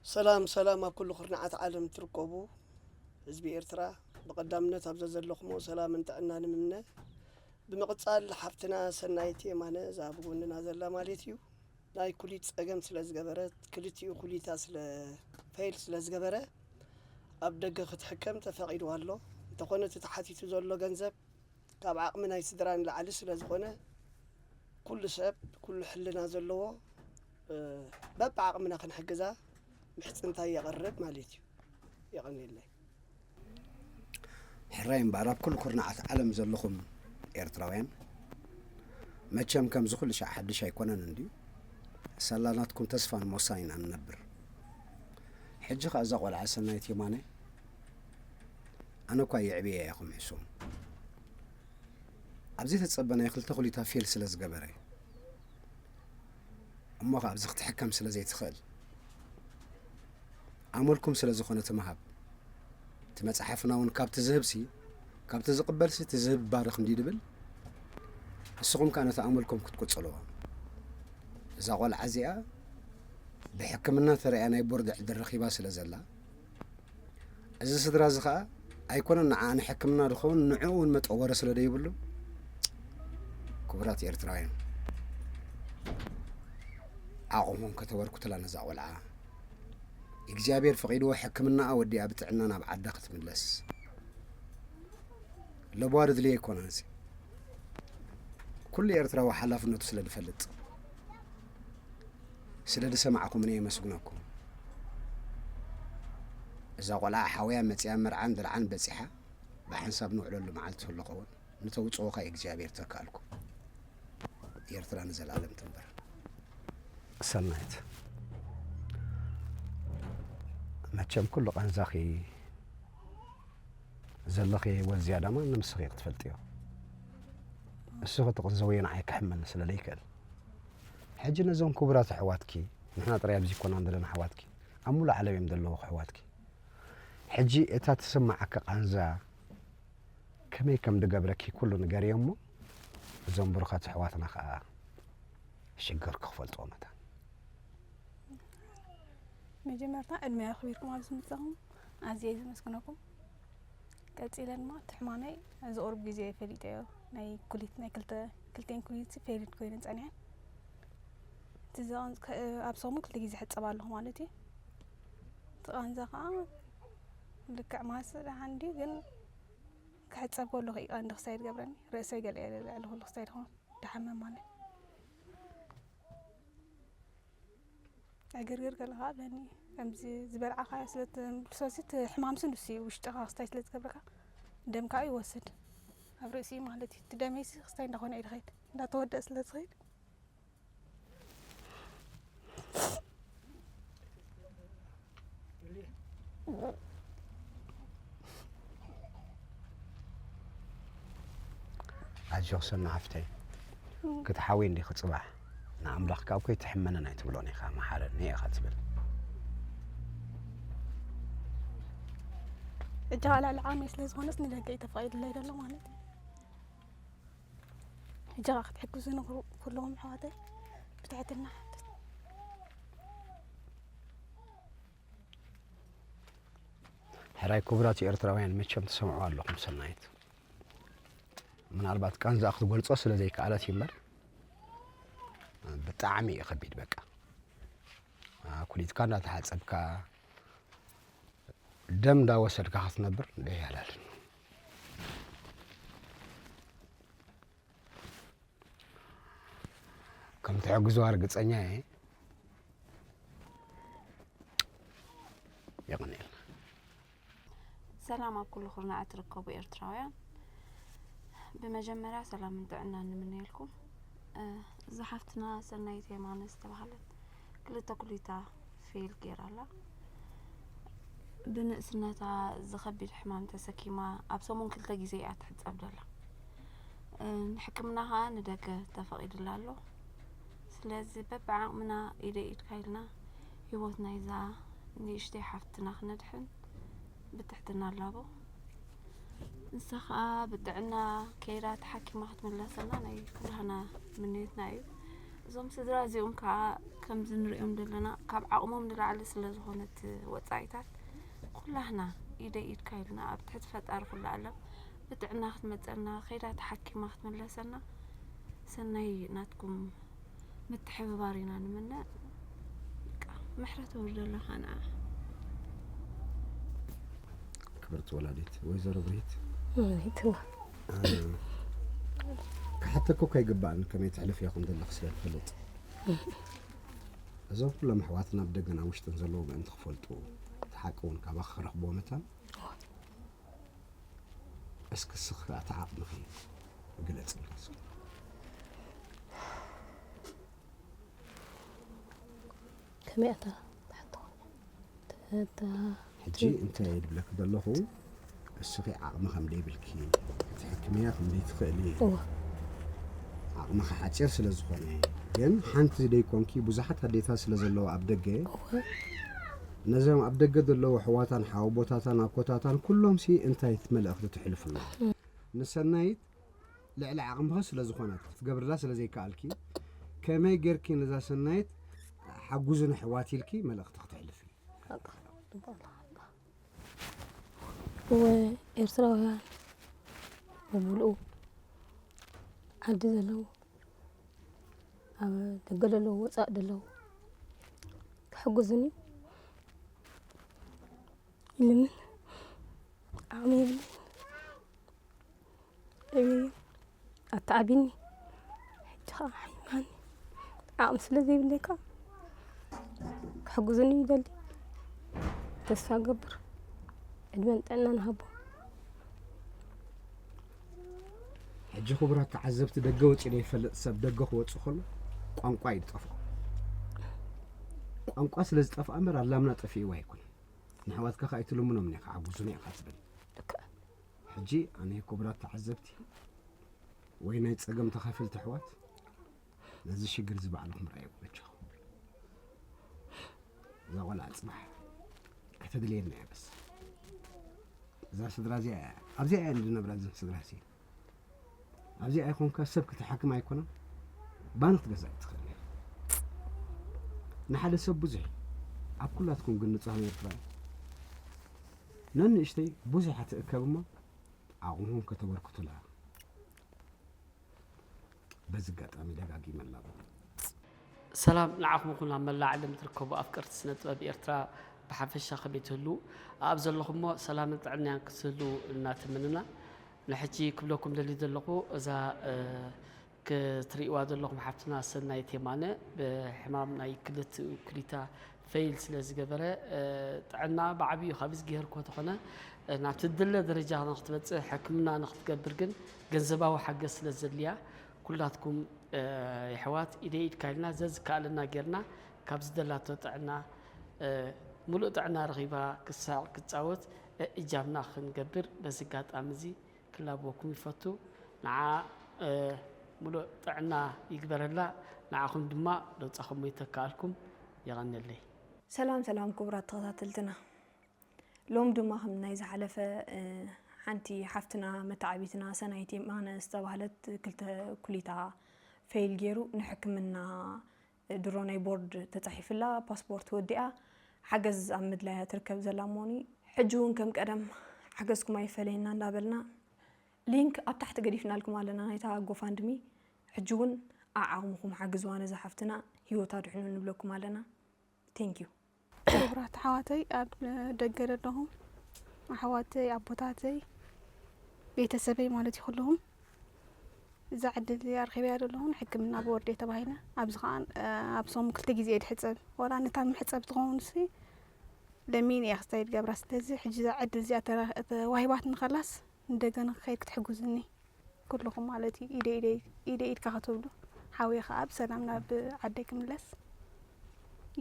ሰላም ሰላም፣ ኣብ ኩሉ ኩርናዓት ዓለም ትርከቡ ህዝቢ ኤርትራ፣ ብቐዳምነት ኣብ ዘዘለኹሞ ሰላምን ጥዕናን ንምነ። ብምቕጻል ሓፍትና ሰናይት የማነ፣ እዛ ኣብ ጎንና ዘላ ማለት እዩ፣ ናይ ኩሊት ጸገም ስለ ዝገበረት፣ ክልቲኡ ኩሊታ ስለ፣ ፌል ስለ ዝገበረ፣ ኣብ ደገ ክትሕከም ተፈቒድዋ ኣሎ። እንተኾነ እቲ ተሓቲቱ ዘሎ ገንዘብ ካብ ዓቕሚ ናይ ስድራ ንላዕሊ ስለ ዝኾነ፣ ኩሉ ሰብ፣ ኩሉ ሕልና ዘለዎ፣ እ፣ በብዓቕምና ክንሕግዛ ምሕጽንታይ የቕርብ ማለት እዩ። የቐንየለይ። ሕራይ እምበኣር፣ ኣብ ኩሉ ኩርናዓት ዓለም ዘለኹም ኤርትራውያን፣ መቸም ከምዚ ኩሉ ሻዕ ሓድሽ ኣይኮነን እንድዩ። ሳላ ናትኩም ተስፋን ሞሳን ኢና ንነብር። ሕጂ ኸኣ እዛ ቖልዓ ሰናይት የማነ፣ ኣነ እኳ የዕብየ ኢኹም ሕሱም። ኣብዚ ተጸበናይ ክልተ ኩሊታ ፌል ስለ ዝገበረ፣ እሞ ኸኣ ኣብዚ ክትሕከም ስለ ዘይትኽእል፣ ኣመልኩም ስለ ዝኾነ እቲ ምሃብ፣ እቲ መጽሓፍና እውን ካብቲ ዝህብሲ፣ ካብቲ ዝቕበልሲ እቲ ዝህብ ይባረኽ እንዲ ድብል፣ ንስኹም ከኣ ነቲ ኣመልኩም ክትቅጽልዎ። እዛ ቖልዓ እዚኣ ብሕክምና ተረእያ ናይ ቦርድ ዕድል ረኺባ ስለ ዘላ፣ እዚ ስድራ እዚ ኸኣ ኣይኮነን ንዓ ንሕክምና ዝኸውን፣ ንዕኡ እውን መጠወሪ ስለ ዘይብሉ፣ ክቡራት ኤርትራውያን፣ ዓቕምኹም ከተበርክቱላ ነዛ ቖልዓ፣ እግዚኣብሔር ፈቒድዎ ሕክምናኣ ወዲኣ ብጥዕና ናብ ዓዳ ክትምለስ። ለበዋ ድድልዮ ኣይኮነን እዚ። ኩሉ ኤርትራዊ ሓላፍነቱ ስለ ዝፈልጥ፣ ስለ ዝሰማዕኩምኒ የመስግነኩም። እዛ ቖልዓ ሓውያ መጺኣ መርዓን ድርዓን በጺሓ ብሓንሳብ ንውዕለሉ መዓልቲ ህልኸውን፣ ንተውጽኦኻ እግዚኣብሔር ተካልኩም። ኤርትራ ንዘለኣለም ትንበር። ሰናይት፣ መቸም ኩሉ ቃንዛኺ ዘለኺ ህይወት ዝያዳ ማንም ንስኺ ክትፈልጥዮ። እሱ ክትቕንዘውዮ ንዓይ ክሕመኒ ስለ ዘይክእል። ሕጂ ነዞም ክቡራት ኣሕዋትኪ፣ ንሕና ጥራይ ኣብዚ ኣይኮናን ዘለና ኣሕዋትኪ፣ ኣብ ሙሉእ ዓለም እዮም ዘለዉ ኣሕዋትኪ። ሕጂ እታ ትስምዓካ ቃንዛ ከመይ ከም ዝገብረኪ ኩሉ ንገርዮ እሞ፣ እዞም ብሩኻት ኣሕዋትና ኸኣ ሽግርኪ ክፈልጥዎ መታን። መጀመርታ ዕድመ ኣኽቢርኩም ኣብዚ ምጻኹም ኣዝየ ዘመስግነኩም። ቀጺለ ድማ እቲ ሕማመይ እዚ ቁሩብ ግዜ ፈሊጠዮ። ናይ ኩሊት፣ ናይ ክልተ፣ ክልቴን ኩሊት ፌልድ ኮይነን ጸኒሐን። እቲ ዘቐን-፣ ከ-፣ ኣብ ሰሙን ክልተ ግዜ ሕጸብ ኣለኹ ማለት እዩ። እቲ ቃንዛ ኸኣ ልክዕ ማስ ደሓን ድዩ ግን ክሕጸብ ከለኹ እዩ ቀንዲ ክሳይ ዝገብረኒ። ርእሰይ ገለ እየ ልዕሊ ኩሉ ክሳይ ድኾን ድሓመም ማለት። ዕግርግር ገለ ኸዓ ኣለኒ። ከምዚ ዝበልዓኻዮ ስለ ትምልሶ፣ እዚ እቲ ሕማምሲ ንሱ እዩ፣ ውሽጥኻ ክስታይ ስለ ዝገብረካ፣ ደምካ ይወስድ። ኣብ ርእሲ ማለት እዩ። እቲ ደመይሲ ክስታይ እንዳኾነ እዩ ዝኸይድ፣ እንዳተወደአ ስለ ዝኸይድ። ኣጆኺ ሰና ሓፍተይ፣ ክትሓዊ እንዲኺ ጽባሕ። ንኣምላኽ ካብ ከይትሕመንን ኣይትብሎን ኢኻ፣ መሓረኒ ኢኻ ትብል። ሕጂ ኸኣ ልዕሊ ዓቕመይ ስለ ዝኾነስ ንደገ እዩ ተፈቒዱለይ ዘሎ ማለት እዩ። ሕጂ ኸኣ ክትሕግዙኒ ኩ-፣ ኩለኹም ኣሕዋተይ ብትሕትና እሓትት። ሕራይ ክቡራት ኤርትራውያን፣ መቸም ትሰምዑ ኣለኹም ሰናይት። ምናልባት ቃንዛኣ ክትገልጾ ስለ ዘይከኣለት እዩ እምበር፣ ብጣዕሚ እዩ ከቢድ። በቃ፣ አ፣ ኩሊትካ እንዳተሓጸብካ፣ ደም እንዳወሰድካ ክትነብር ደያላልን። ከም ትሕግዝዋ ርግጸኛ እየ። የቐንየልና። ሰላም ኣብ ኩሉ ኩርናዕ እትርከቡ ኤርትራውያን፣ ብመጀመርያ ሰላምን ጥዕናን ንምነየልኩም። እ፣ እዛ ሓፍትና ሰናይት የማነ ዝተባህለት ክልተ ኩሊታ ፌል ገይራ ኣላ። ብንእስነታ እዚ ከቢድ ሕማም ተሰኪማ ኣብ ሰሙን ክልተ ግዜ እያ ትሕጸብ ዘላ። እ፣ ንሕክምና ኸኣ ንደገ ተፈቒዱላ ኣሎ። ስለዚ በብዓቕምና ኢደ ኢድካ ኢልና ህይወት ናይዛ ንእሽተይ ሓፍትና ክነድሕን ብትሕትና ንላቦ። ንሳ ኸኣ ብጥዕና ከይዳ ተሓኪማ ክትምለሰልና ናይ ኩላህና ምንዮትና እዩ። እዞም ስድራ እዚኦም ከዓ ከምዚ ንሪኦም ዘለና ካብ ዓቕሞም ንላዕሊ ስለ ዝኾነት ወፃኢታት ኩላህና ኢደ ኢድካ ኢልና ኣብ ትሕቲ ፈጣሪ ኩሉ ዓለም ብጥዕና ክትመፀና ከይዳ ተሓኪማ ክትምለሰና ሰናይ ናትኩም ምትሕብባር ኢና ንምነ። በቃ ምሕረት ወርደላ ከኣ ንዓ። ክብርቲ ወላዲት ወይዘሮ ብርሂት ማለት ነው። ክሓተኮ ከይግባእን ከመይ ትሕልፍ ኢኹም ዘለኽ ስለ ትፈልጥ እዞም ኩሎም ኣሕዋትና ኣብ ደገን ኣብ ውሽጥን ዘለዉ ምእንቲ ክፈልጡ እቲ ሓቂ እውን ካባኻ ክረኽብዎ መታን እስኪ ስኽራእቲ ዓቕምኺ ግለጽ። ከመይ ኣታ ትሓቶ ተታ ሕጂ እንታይ እየ ድብለኪ ዘለኹ እስኺ ዓቕሚ ከም ደይብልኪ ክትሕክምያ ከም ደይትኽእሊ እዋ ዓቕምኺ ሓፂር ስለ ዝኾነ ግን ሓንቲ ደይኮንኪ ብዙሓት ኣዴታት ስለ ዘለዋ ኣብ ደገ እዋ ነዞም ኣብ ደገ ዘለዉ ኣሕዋታን ሓወቦታታን ኣኮታታን ኩሎም ሲ እንታይ መልእኽቲ ትሕልፍሎም ንሰናይት ልዕሊ ዓቕምኺ ስለ ዝኾነት ክትገብርላ ስለ ዘይከኣልኪ ከመይ ጌርኪ ነዛ ሰናይት ሓጉዝን ኣሕዋት ኢልኪ መልእኽቲ ክትሕልፊ እወ ኤርትራውያን ብምልኡ ዓዲ ዘለዉ ኣብ ደገ ዘለዉ ወፃእ ዘለዉ ክሕግዙኒ ይልምን ዓቕሚ የብለይን ደብየ ኣተዓቢኒ ሕጂ ከዓ ሓይማኒ ዓቕሚ ስለ ዘይብለይ ከዓ ክሕግዙኒ ይደሊ ተስፋ ገብር ዕድመን ጥዕናን ሃቦ ሕጂ ክቡራት ተዓዘብቲ ደገ ወፂኡ ዘይፈልጥ ሰብ ደገ ክወፅእ ከሎ ቋንቋ እዩ ዝጠፍኦ ቋንቋ ስለ ዝጠፍኣ እምበር ኣላምና ጠፊእዋ ኣይኮነን ንሕዋትካ ከዓ ኣይትልምኖም እኒኻ ሓጉዙኒ ኢኻ ትብል ልክዕ ሕጂ ኣነ ክቡራት ተዓዘብቲ ወይ ናይ ፀገም ተኻፈልቲ ኣሕዋት ነዚ ሽግር እዚ ባዕልኹም ረኣይዎ በጃኹም እዛ ቆልዓ ፅባሕ ከተድልየና እያ በስ እዛ ስድራ እዚኣ እያ ኣብዚኣ እያ ንድነብራ እዘን ስድራ እዚኤን ኣብዚኣ ኣይኮንካ ሰብ ክትሓክም ኣይኮነን ባንክ ትገዛእ ትኽእል እያ ንሓደ ሰብ ብዙሕ ኣብ ኩላትኩም ግን ንፅሃን ኤርትራ ነንእሽተይ ብዙሕ ኣትእከብ እሞ ዓቕምኹም ከተበርክቱላ በዚ ኣጋጣሚ ደጋጊመ ኣለኹ ሰላም ንዓኹም ይኹን ኣብ መላእ ዓለም ትርከቡ ኣፍቀርቲ ስነ ጥበብ ኤርትራ ብሓፈሻ ከመይ ትህልዉ ኣብ ዘለኹሞ ሰላምን ጥዕናን ክትህልዉ እናተመነና ንሕጂ ክብለኩም ደሊ ዘለኹ እዛ ክትርእይዋ ዘለኹም ሓፍትና ሰናይት የማነ ብሕማም ናይ ክልተ ኩሊታ ፈይል ስለ ዝገበረ ጥዕና ብዓብዩ ካብ ዝግሄር እኮ ተኾነ ናብቲ ድለ ደረጃ ንክትበፅእ ሕክምና ንክትገብር ግን ገንዘባዊ ሓገዝ ስለ ዘድልያ ኩላትኩም የሕዋት ኢደ ኢድካ ኢልና ዘዝከኣለና ጌርና ካብ ዝደላቶ ጥዕና ሙሉእ ጥዕና ረኺባ ክሳዕ ክትፃወት እጃምና ክንገብር በዚ ኣጋጣሚ እዚ ክላበወኩም ይፈቱ ንዓ ሙሉእ ጥዕና ይግበረላ ንዓኹም ድማ ለውፃኹም ይተካኣልኩም የቐንየለይ ሰላም ሰላም ክቡራት ተኸታተልትና ሎም ድማ ከም ናይ ዝሓለፈ ሓንቲ ሓፍትና መተዓቢትና ሰናይት የማነ ዝተባህለት ክልተ ኩሊታ ፌይል ገይሩ ንሕክምና ድሮ ናይ ቦርድ ተፃሒፍላ ፓስፖርት ወዲኣ ሓገዝ ኣብ ምድላያ ትርከብ ዘላ እሞኒ ሕጂ እውን ከም ቀደም ሓገዝኩም ኣይፈለየና እንዳበልና ሊንክ ኣብ ታሕቲ ገዲፍናልኩም ኣለና ናይታ ጎፋንድሚ ሕጂ እውን ኣዓቕምኹም ሓግዝዋ ነዛ ሓፍትና ሂወታ ድሕኑ ንብለኩም ኣለና thank you ክቡራት ኣሕዋተይ ኣብ ደገ ዘለኹም ኣሕዋተይ ኣቦታተይ ቤተሰበይ ማለት እዩ ኩልኹም እዛ ዕድል እዚኣ ረኺበያ ዘለኹ ንሕክምና ብወርድ እየ ተባሂለ ኣብዚ ከዓ ኣብ ሰሙን ክልተ ግዜ እየ ድሕፀብ ዋላ ነታ መሕፀብ ትኸውን ሲ ለሚን እየ ክስታይ ዝገብራ ስለዚ ሕጂ እዛ ዕድል እዚኣ ተዋሂባትኒ ከላስ ንደገ ንክኸይድ ክትሕግዙኒ ኩልኹም ማለት እዩ ኢደ ኢደ ኢደ ኢድካ ክትብሉ ሓውየ ከዓ ብሰላም ናብ ዓደይ ክምለስ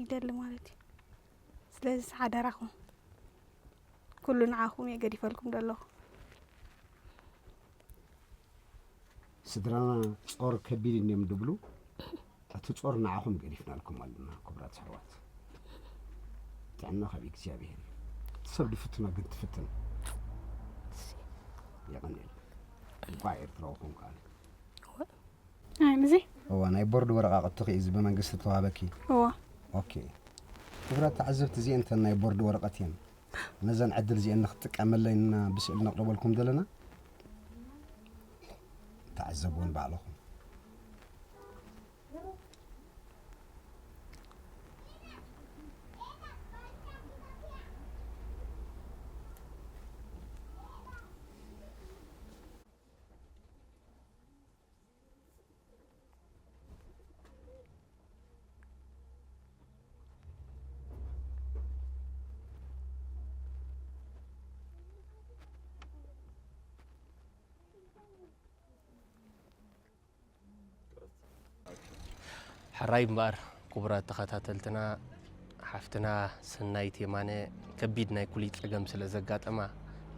ይደሊ ማለት እዩ ስለዚ ሓደራኹም ኩሉ ንዓኹም እየ ገዲፈልኩም ዘለኹ ስድራና ጾር ከቢድ እንዲዮም ድብሉ እቲ ጾር ንዓኹም ገዲፍናልኩም ኣለና ክቡራት ኣሕዋት ጥዕና ካብ እግዚኣብሔር እዩ እቲ ሰብ ድፍትኖ ግን ትፍትን የቐንየል እንኳዕ ኤርትራዊ ኮንካ ኣነ ኣይ፣ ምዚ? እዋ ናይ ቦርድ ወረቓቕቲ ኺ እዚ ብመንግስቲ ተዋህበኪ? እዋ። ኦኬ። ክቡራት ተዓዘብቲ፣ እዚአን እተን ናይ ቦርድ ወረቐት እየን። ነዘን ዕድል እዚአን ንክትጥቀመለይና ብስእል ነቕርበልኩም ዘለና። ተዓዘብዎን ባዕልኹም። ሕራይ እምበኣር ክቡራት ተኸታተልትና፣ ሓፍትና ሰናይት የማነ ከቢድ ናይ ኩሊት ጸገም ስለ ዘጋጠማ፣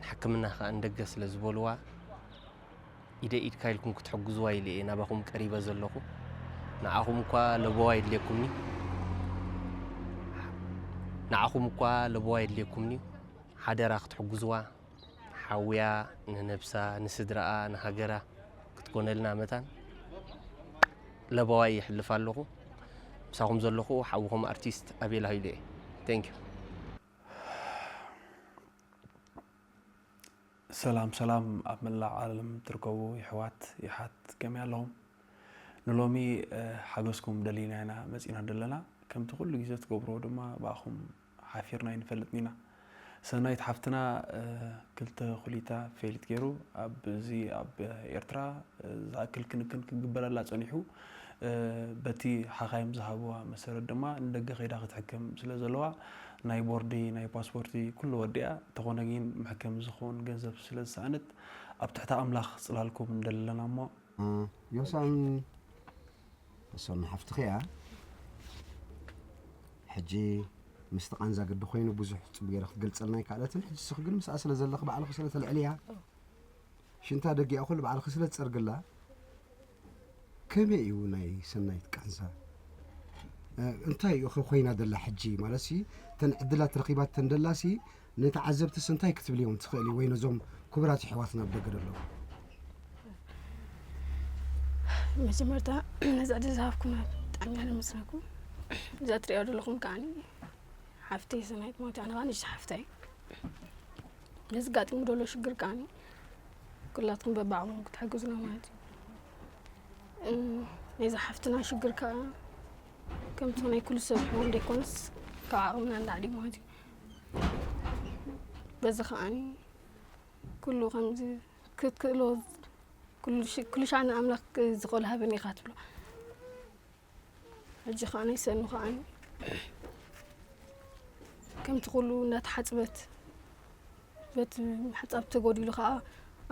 ንሕክምና ከኣ ንደገ ስለ ዝበልዋ፣ ኢደ ኢድካ ኢልኩም ክትሕግዝዋ ኢለ እየ ናባኹም ቀሪበ ዘለኹ። ንዓኹም እኳ ለበዋ የድልየኩምኒ፣ ንዓኹም እኳ ለበዋ የድልየኩምኒ፣ ሓደራ ክትሕግዝዋ። ሓውያ ንነብሳ፣ ንስድራኣ፣ ንሃገራ ክትኮነልና መታን ለበዋይ ይሕልፍ ኣለኹ። ምሳኹም ዘለኹ ሓውኹም ኣርቲስት ኣቤል ሃይሉ እየ። Thank you። ሰላም ሰላም፣ ኣብ መላእ ዓለም ትርከቡ ይሕዋት ይሓት ከመይ ኣለኹም? ንሎሚ ሓገዝኩም ደሊና ኢና መፂና ዘለና። ከምቲ ኩሉ ግዜ ትገብርዎ ድማ ብኣኹም ሓፊርና ኣይንፈልጥን ኢና። ሰናይት ሓፍትና ክልተ ኩሊታ ፌሊት ገይሩ ኣብዚ ኣብ ኤርትራ ዝኣክል ክንክን ክግበረላ ፀኒሑ፣ በቲ ሓኻይም ዝሃብዋ መሰረት ድማ ንደገ ከይዳ ክትሕክም ስለ ዘለዋ ናይ ቦርዲ ናይ ፓስፖርቲ ኩሉ ወዲኣ፣ ተኾነ ግን መሕከሚ ዝኸውን ገንዘብ ስለ ዝሰኣነት ኣብ ትሕቲ ኣምላኽ ፅላልኩም እንደለና እሞ። ዮሳን እሶም ሓፍትኺ እያ። ሕጂ ምስቲ ቃንዛ ግዲ ኮይኑ ብዙሕ ጽቡቕ ገይረ ክትገልጸልና ኣይከኣለትን። ሕጂ ስኺ ግን ምስኣ ስለ ዘለኺ ባዕልኺ ስለ ተልዕልያ ሽንታ ደጊኣ ኩሉ ባዕልኺ ስለ ትጸርግላ ከመይ እዩ ናይ ሰናይት ቃንዛ? እንታይ እዩ ኸ ኮይና ደላ ሕጂ? ማለት ሲ እተን ዕድላት ረኺባተን ደላ ሲ ንተዓዘብትስ እንታይ ክትብልዮም ትኽእሊ ወይ ነዞም ክቡራት ኣሕዋትና ኣብ ደገ ዘለዉ? መጀመርታ ነዚ ዕድል ዝሃብኩምና ብጣዕሚ እየ ነመስግነኩም። እዛ ትሪእዋ ዘለኹም ከዓኒ ሓፍተይ ሰናይት ማለት ኣነ ከዓኒ ሓፍተይ ነዚ ጋጢሙ ዘሎ ሽግር ከዓኒ ኩላትኩም በብዓቕምኩም ክትሕግዙና ማለት እዩ። ነዛ ሓፍትና ሽግር ከዓ ከምቲ ናይ ኩሉ ሰብ ሕማም ዘይኮነስ ካብ ዓቕምና ንላዕሊ ማለት እዩ። በዚ ከዓኒ ኩሉ ከምዚ ክትክእሎ ኩሉ ሻዕ ንኣምላኽ ዝኽእል ሃበኒ ኢኻ ትብሎ። ሕጂ ከዓ ናይ ሰኑ ከዓ ከምቲ ኩሉ እናተሓፅበት በቲ ምሕፃብ ተጎዲሉ ከዓ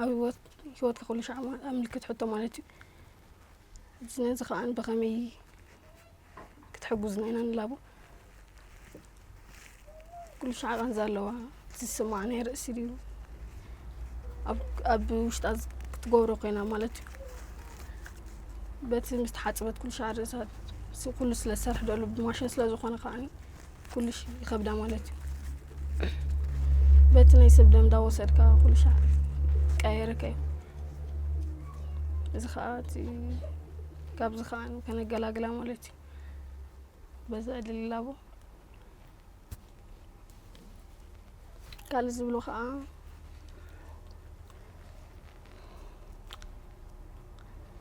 ኣብ ህይወት ህይወትካ ኩሉ ሻዕ ኣምልክት ሕቶ ማለት እዩ። ሕጂ ነዚ ከዓ ብኸመይ ክትሕጉዝና ኢና ንላቦ። ኩሉ ሻዕ ቃንዛ ኣለዋ። ዝስማዕ ናይ ርእሲ ድዩ ኣብ ውሽጣ ክትገብሮ ኮይና ማለት እዩ። በቲ ምስ ተሓፅበት ኩሉ ሻዕ ርእሳ ኩሉ ስለ ዝሰርሕ ደሉ ብማሽን ስለ ዝኾነ ከዓ ኩሉ ይኸብዳ ማለት እዩ። በቲ ናይ ሰብ ደም እንዳወሰድካ ኩሉ ሻዕ ቀየረካ እዩ። እዚ ከዓ ካብዚ ከዓ ከነገላግላ ማለት እዩ። በዛ ዕድል ይላቦ። ካልእ ዝብሎ ከዓ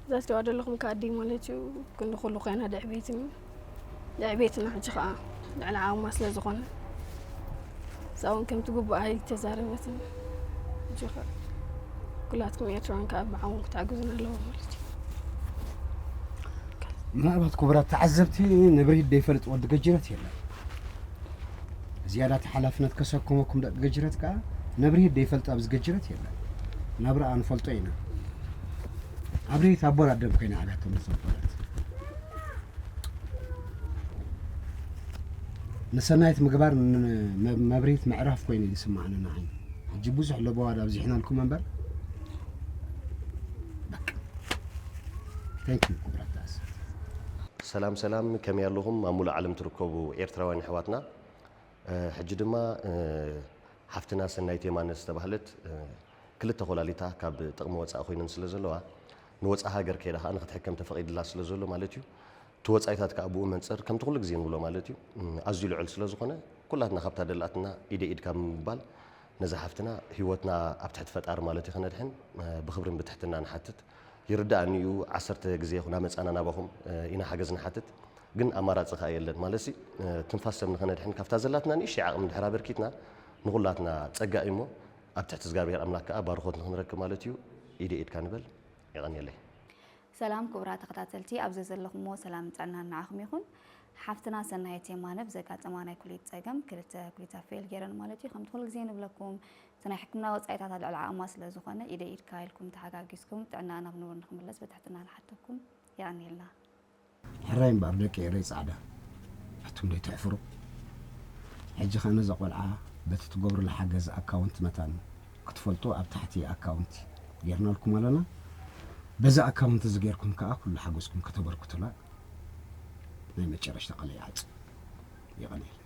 እዛ ትሪእዋ ዘለኹም ከኣዲ ማለት እዩ ክንዲ ኩሉ ኮይና ድዕቤትን ድዕቤትና ሕጂ ከዓ ልዕሊ ዓቕማ ስለ ዝኾነ እዛ እውን ከምቲ ግቡእ ኣይተዛረበትን። ሕጂ ከዓ ኩላትኩም ኤርትራውያን ከዓ ብዓቕሞም ክትሕግዙና ኣለዎም ማለት እዩ። ምናልባት ክቡራት ተዓዘብቲ ንብርሂት ዘይፈልጥ ወዲ ገጅረት የለን። ዝያዳ እቲ ሓላፍነት ከሰከመኩም ደቂ ገጅረት ከዓ ንብርሂት ዘይፈልጥ ኣብዚ ገጅረት የለን። ናብራ ንፈልጦ ኢና። ኣብርሂት ኣቦን ኣደን ኮይና ዓብያቶም ዝኾነት ንሰናይት ምግባር መብርሂት ምዕራፍ ኮይኑ እዩ ዝስማዓኒ ንዓይ። ሕጂ ብዙሕ ለበዋድ ኣብዚሕናልኩም እምበር በቃ። Thank you ክቡራት ተዓዘብቲ። ሰላም ሰላም፣ ከመይ ኣለኹም? ኣብ ሙሉእ ዓለም ትርከቡ ኤርትራውያን ኣሕዋትና፣ ሕጂ ድማ ሓፍትና ሰናይት የማነ ዝተባህለት ክልተ ኮላሊታ ካብ ጥቕሚ ወፃኢ ኮይነን ስለ ዘለዋ ንወፃኢ ሃገር ከይዳ ከዓ ንክትሕከም ተፈቒድላ ስለ ዘሎ ማለት እዩ። እቲ ወፃኢታት ከዓ ብኡ መንፅር ከምቲ ኩሉ ግዜ ንብሎ ማለት እዩ፣ እም፣ ኣዝዩ ልዑል ስለ ዝኾነ ኩላትና ካብታ ደላትና ኢደ ኢድ ካብ ምባል ነዛ ሓፍትና ህይወትና ኣብ ትሕቲ ፈጣሪ ማለት እዩ ከነድሕን፣ እ፣ ብኽብርን ብትሕትና ንሓትት። ይርዳእኒ እዩ፣ ዓሰርተ ግዜ ይኹን ኣመፃና ናባኹም፣ እ፣ ኢና ሓገዝ ንሓትት፣ ግን ኣማራፂ ከዓ የለን ማለት ሲ፣ እ፣ ትንፋስ ሰብ ንኸነድሕን ካብታ ዘላትና ንእሽተይ ዓቕሚ ድሕር ኣበርኪትና ንኹላትና ፀጋ እዩ እሞ ኣብ ትሕቲ እግዚኣብሔር ኣምላክ ከዓ ባርኾት ንኽንረክብ ማለት እዩ። ኢደ ኢድካ ንበል። የቐንየለይ። ሰላም ክቡራት ተኸታተልቲ፣ ኣብ ዘዘለኹምዎ ሰላም ጥዕና ንዓኹም ይኹን። ሓፍትና ሰናይት የማነ ብዘጋጠማ ናይ ኩሊት ጸገም ክልተ ኩሊታ ፌል ገይረን ማለት እዩ። ከምቲ ኩሉ ግዜ ንብለኩም እቲ ናይ ሕክምና ወጻኢታት ኣብ ልዕሊ ዓቕማ ስለ ዝኾነ ኢደ ኢድካ ኢልኩም ተሓጋጊዝኩም ጥዕናኣ ናብ ንቡር ንኽምለስ ብትሕትና ንሓተኩም። የቐንየልና። ሕራይ እምበኣር ደቂ ኤረይ ጻዕዳ፣ ኣቱም ደይ ትሕፍሩ። ሕጂ ከኣ ነዛ ቆልዓ በቲ ትገብሩላ ሓገዝ ኣካውንት መታን ክትፈልጡ ኣብ ታሕቲ ኣካውንት ጌርናልኩም ኣለና። በዚ ኣካውንት እዚ ጌርኩም ከኣ ኩሉ ሓገዝኩም ከተበርክቱላ ናይ መጨረሽታ ቃለይ ይዓጽ። የቐንየለይ።